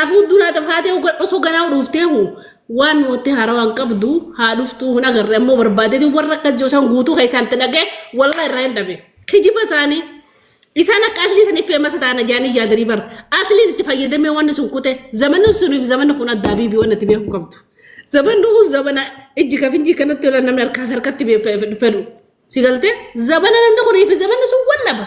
Kanaafuu hudduu faatee osoo ganaa dhufteehu waan nuti haarawaa hin qabdu haa dhuftuu hin agarre ammoo barbaadeeti warra akkas jiru isaan guutuu keessaan itti dhaqee wallah irraa hin dhabe. Kijiba isaanii. Isaan akka aslii saniif famous ta'an ajaanii yaadanii bara. Asliin itti fayyadamee wanni sun kute zamanni suniif zamanni kun addaa biibii waan itti beekuu qabdu. Zamanni kun zamana ijji kafinjii kanatti yola namni harkaa fi harkatti fedhu. Si galtee zamana namni kunii fi zamanni sun wallaba.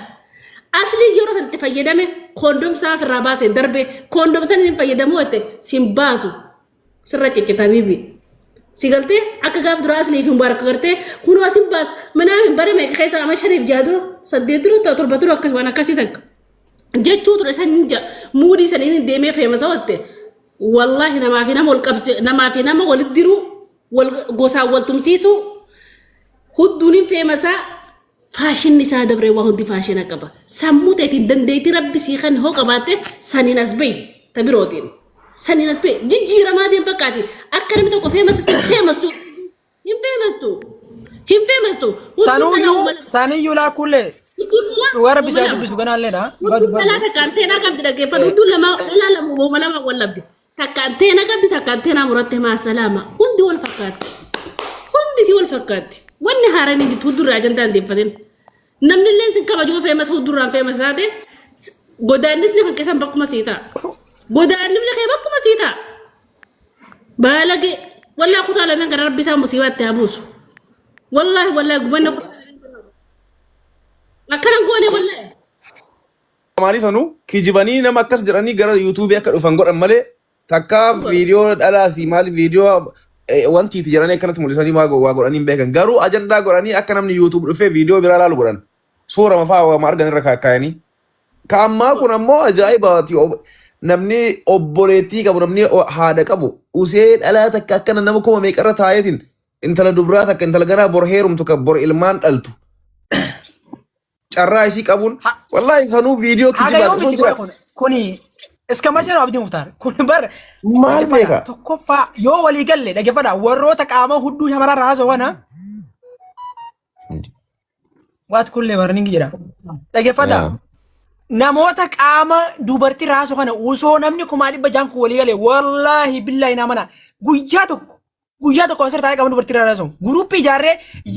Aslii yeroo san itti fayyadame koondomsaa ofirraa baasee darbe koondomsan hin fayyadamuu jette sin baasu. Sirra ciccita biibii. Si galtee akka gaaf dura aslii fi mubaarak gartee kunoo asin baas manaa hin bare meeqa keessa ama shaniif jaha dura saddeet dura ta'u torba dura akkas waan akkasii takka. Jechuu ture san ja muudii saniin deemee feemasa watte. Wallaahi namaa fi nama wal qabsi namaa fi nama walitti diruu wal gosaan wal tumsiisuu hudduun hin feemasaa faashinni isaa dabree waa hundi faashina qaba. Sammuu teetiin dandeettii rabbi sii kan hoo qabaatte saniin as bahi ta birootiin. Saniin as bahi jijjiiramaa deem bakkaati akka namni tokko feemasitti feemastu hin feemastu hin feemastu. Hudduun dhalaa Sanuyyuu uumama saniyyuu laakkuullee hudduun dhalaa dhugaa rabbi uumama isaa lama. dubbisu ganaalleedha. Dhugaa Hudduun dhalaa dubbadhu. takka anteenaa qabdi dhaggeeffadhu. Hudduun lama dhalaa lama uumama lama wal dhabde. Takka anteena qabdi takka anteenaa muratte maa salaama. Hundi wal fakkaatti. Hundi si wal fakkaatti. Wanni haaraan hin jirtu huddurraa ajandaa hin deeffatin. Namni illee sin kabajuu famous huddurraan famous taate godaannisni kan keessan bakkuma sii ta'a. Godaannifni kee bakkuma sii ta'a. Baalagee wallaa kutaa lameen kana rabbi isaa musiibaa itti haa buusu. Wallaahi wallaahi gubanna kutaa akkana goone wallaahi. Lamaanii sanuu kijibanii nama akkas jedhanii gara yuutuubii akka dhufan godhan malee takka viidiyoo dhalaa fi maali viidiyoo wantiiti jedhanii akkanatti mul'isanii waa godhanii hin beekan. Garuu ajandaa godhanii akka namni yuutuub dhufee viidiyoo biraa laalu godhan. Suura fa'aa waama argan irra kaayanii. Ka ammaa kun ammoo ajaa'ibaati. Namni obboleettii qabu namni haadha qabu usee dhalaa takka akkana nama 5000 irra taa'eetiin intala dubraa takka intala ganaa bor heerumtu ka bor ilmaan dhaltu carraa isii qabuun wallaahi sanuu viidiyoo Haga kijibaati osoo yoomitti jira kun kuni iska macha Abdii Muktaar kun bar maal dhaggeeffadha beeka tokkoffaa yoo walii galle dhaggeeffadha warroota qaama hudduu shamarraa raasoo kana waat kullee warning jedha dhaggeeffadha namoota qaama dubartii raasoo kana osoo namni 600,000 kun walii gale wallaahi billaahi naa mana guyyaa tokko Guyyaa tokko asirra taa'ee qaama dubartii irraa haasa'u. Guruuppii ijaarree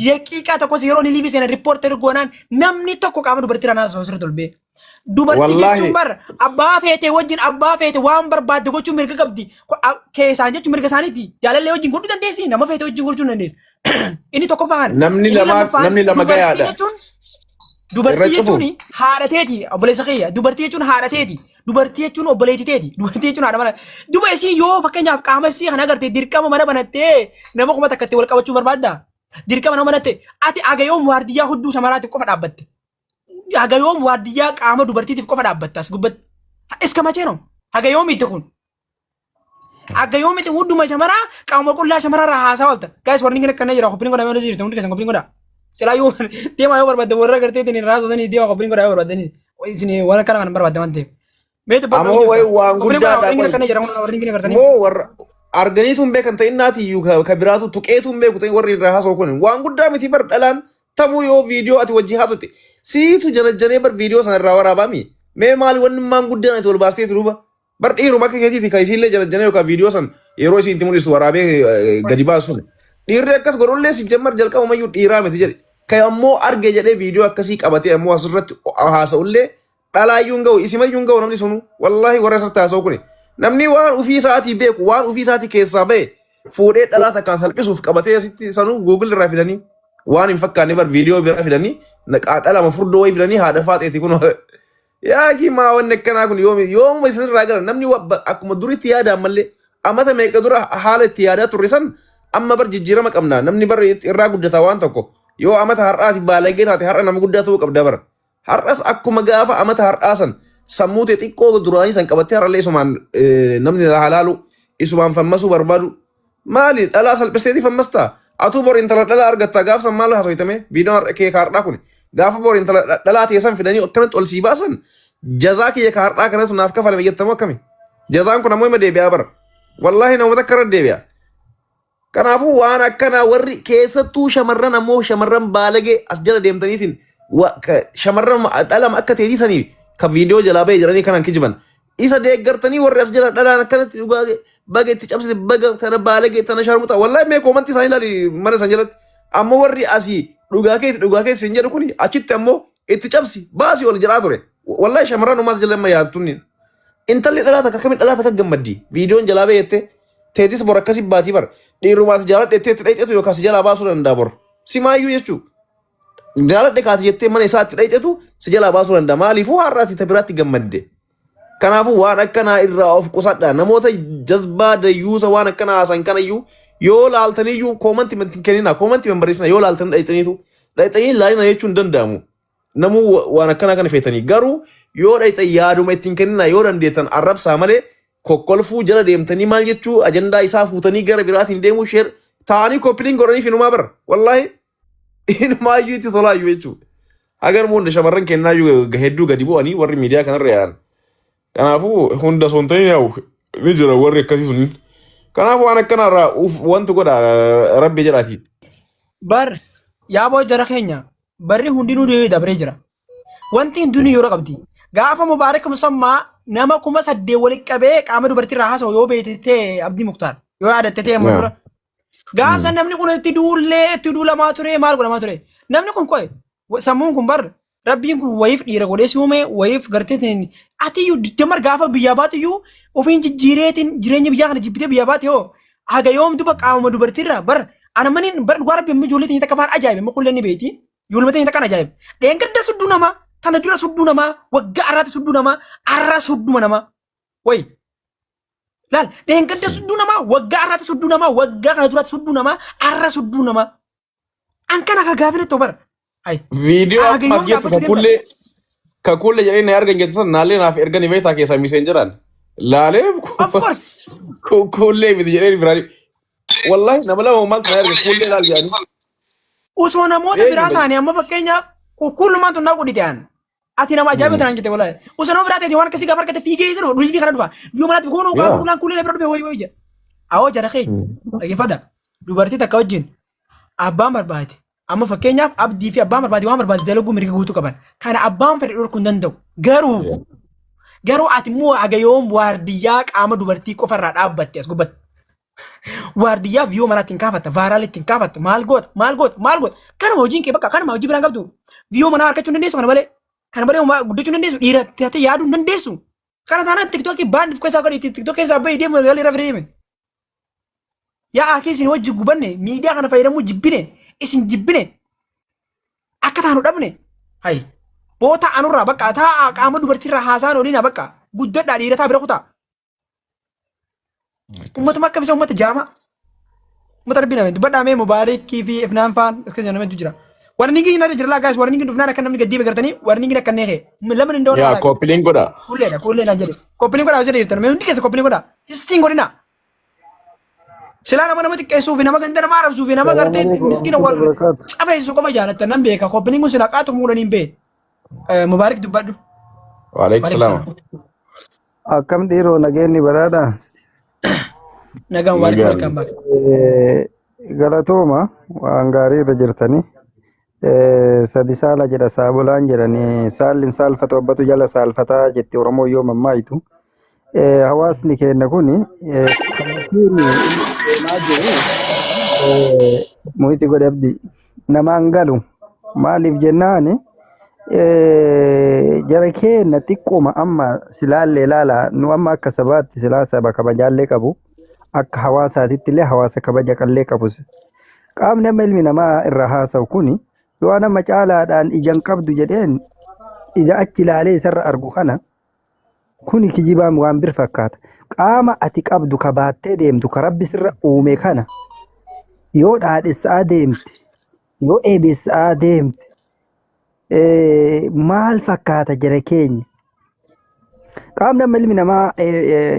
daqiiqaa tokkos yeroo inni liivii seenan riippoortii goonaan namni tokko qaama dubartii irraa haasa'u asirra tolbee. Dubartii Wallaahi. jechuun bar abbaa feete wajjin abbaa feete waan barbaadde gochuu mirga qabdi. Keessaan jechuun mirga isaaniiti. Jaalallee wajjin godhuu dandeessi nama feete wajjin gochuu dandeessi. Inni tokkoffaa kana. Namni Inni lamaaf lammaffaan namni lama dubartii gayaadha. jechuun Irra dubartii cufuuf. jechuun haadha teeti obboleessa kiyya dubartii jechuun haadha teeti Dubartii jechuun obboleettii teeti. Dubartii jechuun haadha mana. Duba isiin yoo fakkeenyaaf qaama isii kana agarte dirqama mana banattee nama 1000tti wal qabachuu barbaadda. Dirqama nama banatte ati aga yoom waardiyyaa hudduu shamaraatiif qofa dhaabbatte. Haga yoom waardiyyaa qaama dubartiitiif qofa dhaabbatte as gubbatti. Iska machee no. Haga yoomiitti kun. Haga yoomiitti hudduma shamaraa qaama qullaa shamaraa irraa haasaa oolta. Guys warri inni akkana jira koppiliin godhaa yoo jirtu hundi keessan koppiliin godhaa. Silaa yoo deemaa yoo barbaadde warra garteetiin irraa haasofsanii deemaa koppiliin godhaa yoo barbaaddanii. Isin waan akkana kana barbaadde waan ta'eef. Mee dubbadhu Ammoo abdii wayi muktaar. waan Koppiliin godhaa guddaadha warri inni qoy. akkana jira warri inni gartanii. Moo warra arganiitu hin beekan ta'innaati iyyuu ka biraatu tuqeetu hin beeku ta'in warri irraa haasa'u kun waan guddaa miti bar dhalaan tamuu yoo viidiyoo ati wajji haasofte siitu janajjanee bar viidiyoo sana irraa waraabaami. Mee maali wanni maan guddaan ati ol baasteetu duuba. Bar dhiiruma akka keetiiti kan isiillee janajjanee yookaan viidiyoo san yeroo isiin itti mul'istu waraabee gadi baasu sun. Dhiirri akkas godhullee si jammar jalqabumayyuu dhiiraa miti jedhe. Kan ammoo arge jedhee viidiyoo akkasii qabatee ammoo asirratti haasa'ullee dhalaayyuu hin ga'u isimayyuu hin ga'u namni sunu wallaahi warra asirratti haasa'u kuni. Namni waan ofii isaatii beeku waan ofii isaatii keessaa ba'e fuudhee dhalaa takkaan salphisuuf qabatee asitti sanuu Google irraa fidanii waan hin fakkaanne bar viidiyoo biraa fidanii naqaa dhalama furdoo wayii fidanii haadha faaxeeti kun yaa kimaa wanni akkanaa kun yoomi yoomuma isinirraa gara namni akkuma duritti yaada ammallee amata meeqa dura haala itti yaadaa turre san amma bar jijjiirama qabna namni bar irraa guddata waan tokko yoo amata har'aati baalagee taate har'a nama guddaa ta'uu qabda bara har'as akkuma gaafa amata har'aa san sammuu tee xiqqoo duraanii san qabattee har'allee isumaan namni halaalu isumaan fammasuu barbaadu Maali dhalaa salphisteetii fammastaa? Atuu bor intala dhalaa argattaa gaaf san maal haasofitame? Viidiyoon har'a kee kaardhaa kuni. Gaafa bor intala dhalaa tee san fidanii akkanatti ol sii baasan jazaa kiyya kaardhaa kanatu naaf kafalame jettamoo akkami? Jazaan kun ammoo ima deebi'aa bara. Wallaahi nama takka irra deebi'a. Kanaafuu waan akkanaa warri keessattuu shamarran ammoo shamarran baalagee as jala deemtaniitiin shamarran dhalama akka teetii sanii kan viidiyoo jalaa ba'e jedhanii kanan kijiban. Isa deeggartanii warri as jala dhalaan akkanatti dhugaa baga itti cabsite, baga tana baalage tana sharmuxa. Wallahi mee koomantii isaanii ilaali mana san jalatti. Amma warri asii dhugaa keeti dhugaa keeti siin jedhu kuni achitti ammoo itti cabsi baasii ol jedhaa ture. Wallahi shamarran umaas jala amma yaadtunni. Intalli dhalaa takka akkamiin dhalaa takka gammaddi? Viidiyoon jalaa bayeette teetis bor akkasi baatii bar. Dhiirumaas jaaladhe jettee itti dhayxetu yookaan si jalaa baasuu danda'a bor. Simaayyuu jechuu. Jaaladhe kaati jettee mana isaa itti dhayxetu si jalaa baasuu danda'a. Maaliifuu har'aati ta biraatti gammadde. Kanaafuu waan akkanaa irraa of qusadha. Namoota jazbaa dayyuusa waan akkanaa haasan kanayyuu yoo laaltaniyyuu koomanti hin kennina. Koomanti hin barreessina yoo laaltanii dhayxaniitu. Dhayxanii laalina jechuun hin danda'amu. Namuu waan akkanaa kana feetanii. Garuu yoo dhayxan yaaduma ittiin kennina yoo dandeettan arrabsaa malee kokkolfuu jala deemtanii maal jechuu ajandaa isaa fuutanii gara biraatiin deemuu sheer taa'anii koppiliin godhaniif inumaa bara. Wallaahi inumaayyuu itti tolaayyuu jechuudha. Hagar hunda shamarran kennaayyuu hedduu gadi bu'anii warri miidiyaa kanarra yaa'an. Kanaafuu hunda osoo hin ta'in yaa'u ni jira warri akkasii sun. Kanaafuu waan akkanaarraa uf wanti godha rabbi jedhaati. Bar yaaboo jara keenya barri hundinuu dabree jira. Wanti hundinuu yeroo qabdi. Gaafa Mubaarak Musammaa nama 8,000 walitti qabee qaama dubartii irraa haasa'u yoo beekte ta'e Abdii Muktaar yoo yaadatte ta'e amma dura. Gaafsa namni kun itti duullee itti duulamaa ture maal godhamaa ture. Namni kun qo'e sammuun kun bar rabbiin kun wayiif dhiira godhee si uume wayiif garteetiin ati iyyuu jamar gaafa biyyaa baatu iyyuu ofiin jijjiireetiin jireenya biyyaa kana jibbitee biyyaa baate hoo haga yoom duba qaamuma dubartiirra bar ana maniin bar dhugaa rabbi amma ijoollee teenya takka afaan ajaa'ibe amma kullee ni beeyti ijoollee teenya takka ajaa'ibe dheengadda sudduu namaa tana dura sudduu namaa waggaa arraatti sudduu namaa arraa sudduma namaa wayi laal dheengadda sudduu namaa waggaa arraatti sudduu namaa waggaa kana duraatti sudduu namaa arra sudduu namaa An kana ka gaafina ta'u bara. Ay. Viidiyoo Haga amma yoom ati jettu dhaabbachuu deemta? kakullee kakullee jedhee na argan jettu san naallee naaf ergani beektaa keessaa miseenjeraan. Laalee Of course. kullee miti jedhee biraan. Wallahi nama lama maaltu na erga kullee laal jedhanii. Osoo namoota Eenyu biraa beekta? taane amma fakkeenyaaf kukkullumaan tun naa godhite an. Ati nama ajaa'iba tanaan jette wallahi. Osoo nama biraa taate waan akkasii gaafa argate fiigee jiru dhuunfii kana dhufa. Yoo manaatti kun Yaa. kulaan kuulee bira dhufe wayii wayii jedha. Awoo jara keenya dhaggeeffadha. Dubartii takka wajjin abbaan barbaade amma fakkeenyaaf abdii fi abbaan barbaade waan barbaade dalaguu mirga guutuu qaban. Kana abbaan fedhe dhorkuu hin danda'u. Garuu garuu ati immoo haga yoom waardiyyaa qaama dubartii qofarraa dhaabbatte as gubbatti. Waardiyyaa viyoo manaa ittiin kaafatta, vaaraal ittiin kaafatta, maal goota, maal goota, maal goota. Kanuma hojiin kee bakka kanuma hojii biraan qabdu. Viyoo manaa argachuu hin dandeessu kana malee. Kana malee homaa guddachuu hin dandeessu. Dhiira taatee yaaduu hin dandeessu. Kana taanaan tiktookii baand keessaa godhi tiktook keessaa bahi deemu galii irra deeme. Yaa akii isin wajji gubanne miidiyaa kana fayyadamuu jibbine isin jibbine akka taanu dhabne. Hayi boota anurraa bakka taa'aa qaama dubartiirraa haasaan oliinaa bakka guddadhaa dhiirataa bira kutaa. Uummatuma akka bisa uummata jaamaa. Uummata rabbii nama dubbadhaa mee Mubaarikii fi Ifnaan faan as keessa nama hedduu jira. Warningiin irra jira laa gaas warningiin dhufnaan akka namni gaddii beekartanii warningiin akka neekee lama hin Yaa doonaa koppiliin godha. kulleedha kullee naan jedhe koppiliin godhaa jedhe jirtan mee hundi keessa koppiliin godhaa histiin godhina. Silaa nama nama xiqqeessuu fi nama ganda nama arabsuu fi nama Salaam gartee alaikum miskiina warahmatullahi wal wabarakatuh. cafeessu qofa jaalattan nan beeka koppiliin kun silaa qaatu muudhanii hin bee. Mubaarik dubbadhu. Waalaikum Waalaikum salaam. salaam. Akkam dhiiroo nageenyi badhaadha. Nagaan Mubaarik Nagaan. welcome back. Galatooma waan gaarii irra jirtanii. Sadi saala jedha saabolaan jedhanii saalli hin saalfatu abbatu jala saalfataa jetti Oromoo yoo mammaayitu. Hawaasni keenya kun kallattiin inni deemaa jiru muhiti godhe abdii namaan galu maaliif jennaani jara keenya xiqqooma amma silaallee ilaala nu amma akka sabaatti silaa saba kabajaallee qabu akka hawaasaatitti illee hawaasa kabaja qallee qabu. Qaamni amma ilmi namaa irraa haasa'u kuni yoo nama caalaadhaan ija hin qabdu jedheen ija achi ilaalee isarra argu kana kuni kijibaan waan bir fakkaata. Qaama ati qabdu ka baattee deemtu ka rabbi sirra uume kana yoo dhaadhessaa deemte yoo eebessaa deemte maal fakkaata jara keenya. Qaamni amma ilmi namaa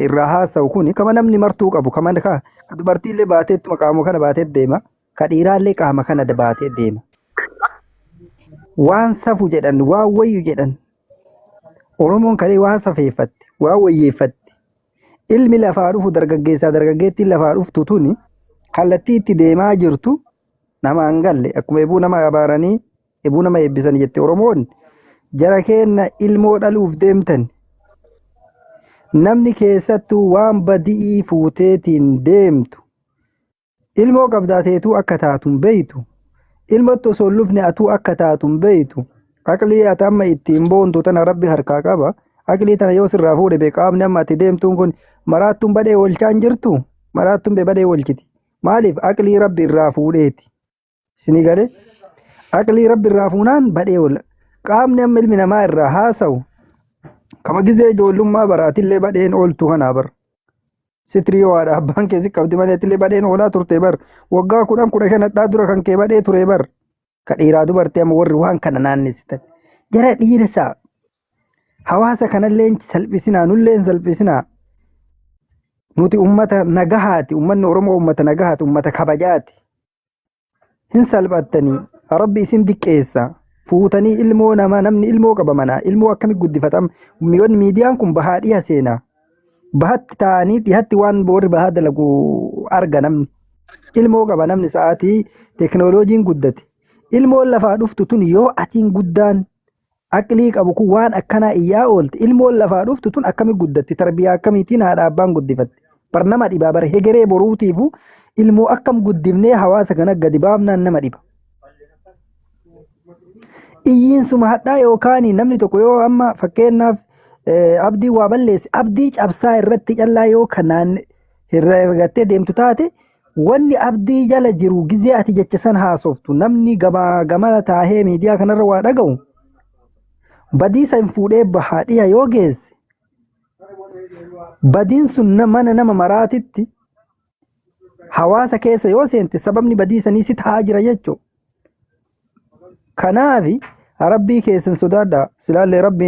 irraa haasa'u kuni kama namni martuu qabu kama ka dubartiillee baateettuma qaama kana baatee deema ka dhiiraallee qaama kana baatee deema. Waan safu jedhan waan wayyu jedhan Oromoon kalee waan safeeffatte waan wayyeeffatte ilmi lafaa dhufu dargaggeessaa dargaggeettiin lafaa dhuftu tuni kallattii itti deemaa jirtu nama hin galle akkuma ebuu nama abaaranii ebuu nama eebbisan jette Oromoon jara keenna ilmoo dhaluuf deemtan Namni keessattuu waan badi'ii fuuteetiin deemtu ilmoo qabdaa teetuu akka taatu hin beeytu. Ilmotti osoo hin lufne atuu akka taatu hin beeytu. Aqlii ati amma ittiin boontu tana rabbi harkaa qaba. Aqlii tana yoo sirraa fuudhe bee qaamni amma ati deemtuun kun maraattuun badhee oolchaa hin jirtu. Maraattuun bee badhee oolchiti. Maaliif aqlii rabbi irraa fuudheeti. Isinii galee aqlii rabbi irraa fuunaan badhee oola. Qaamni amma ilmi namaa irraa haasawu kama gizee ijoollummaa baraatillee badheen ooltu kanaa bar. Sitrii yoo haadha abbaan kee si qabdi malee atillee badheen oolaa turte bar. Waggaa 10 15 hadhaa dura kan kee badhee ture bar. Ka dhiiraa dubartii amma warri waan kana naannessitan. Jara dhiira isaa hawaasa kanallee hin salphisinaa nullee hin salphisinaa. Nuti ummata nagahaati ummanni Oromoo ummata nagahaati ummata kabajaati. Hin salphattanii rabbi isin diqqeessa fuutanii ilmoo namaa namni ilmoo qaba manaa ilmoo akkami guddifata miyoon miidiyaan kun bahaa dhiha seenaa bahatti taa'anii dhihatti waan warri bahaa dalagu arga namni ilmoo qaba namni sa'aatii teekinooloojiin guddate ilmoon lafaa dhuftu tun yoo atiin guddaan Aqlii qabu kun waan akkanaa iyyaa oolte ilmoon lafaa dhuftu tun akkami guddatti tarbiyaa akkamiitiin haadha abbaan guddifatti bar nama dhibaa bar hegeree boruutiifu ilmoo akkam guddifnee hawaasa kana gadi baafnaan nama dhiba. Iyyiinsuma hadhaa yookaan namni tokko yoo amma fakkeenyaaf abdii waa balleesse abdii cabsaa irratti callaa yoo kanaan herregattee deemtu taate Wanni abdii jala jiru gizee ati jecha san haasoftu namni gamaa gamana taahee miidiyaa kanarra waa dhaga'u badii san fuudhee bahaa dhiya yoo geesse badiin sun mana nama maraatitti hawaasa keessa yoo seente sababni badii sanii si tahaa jira jechuudha. Kanaafi rabbii keessan sodaadhaa silaallee rabbiin.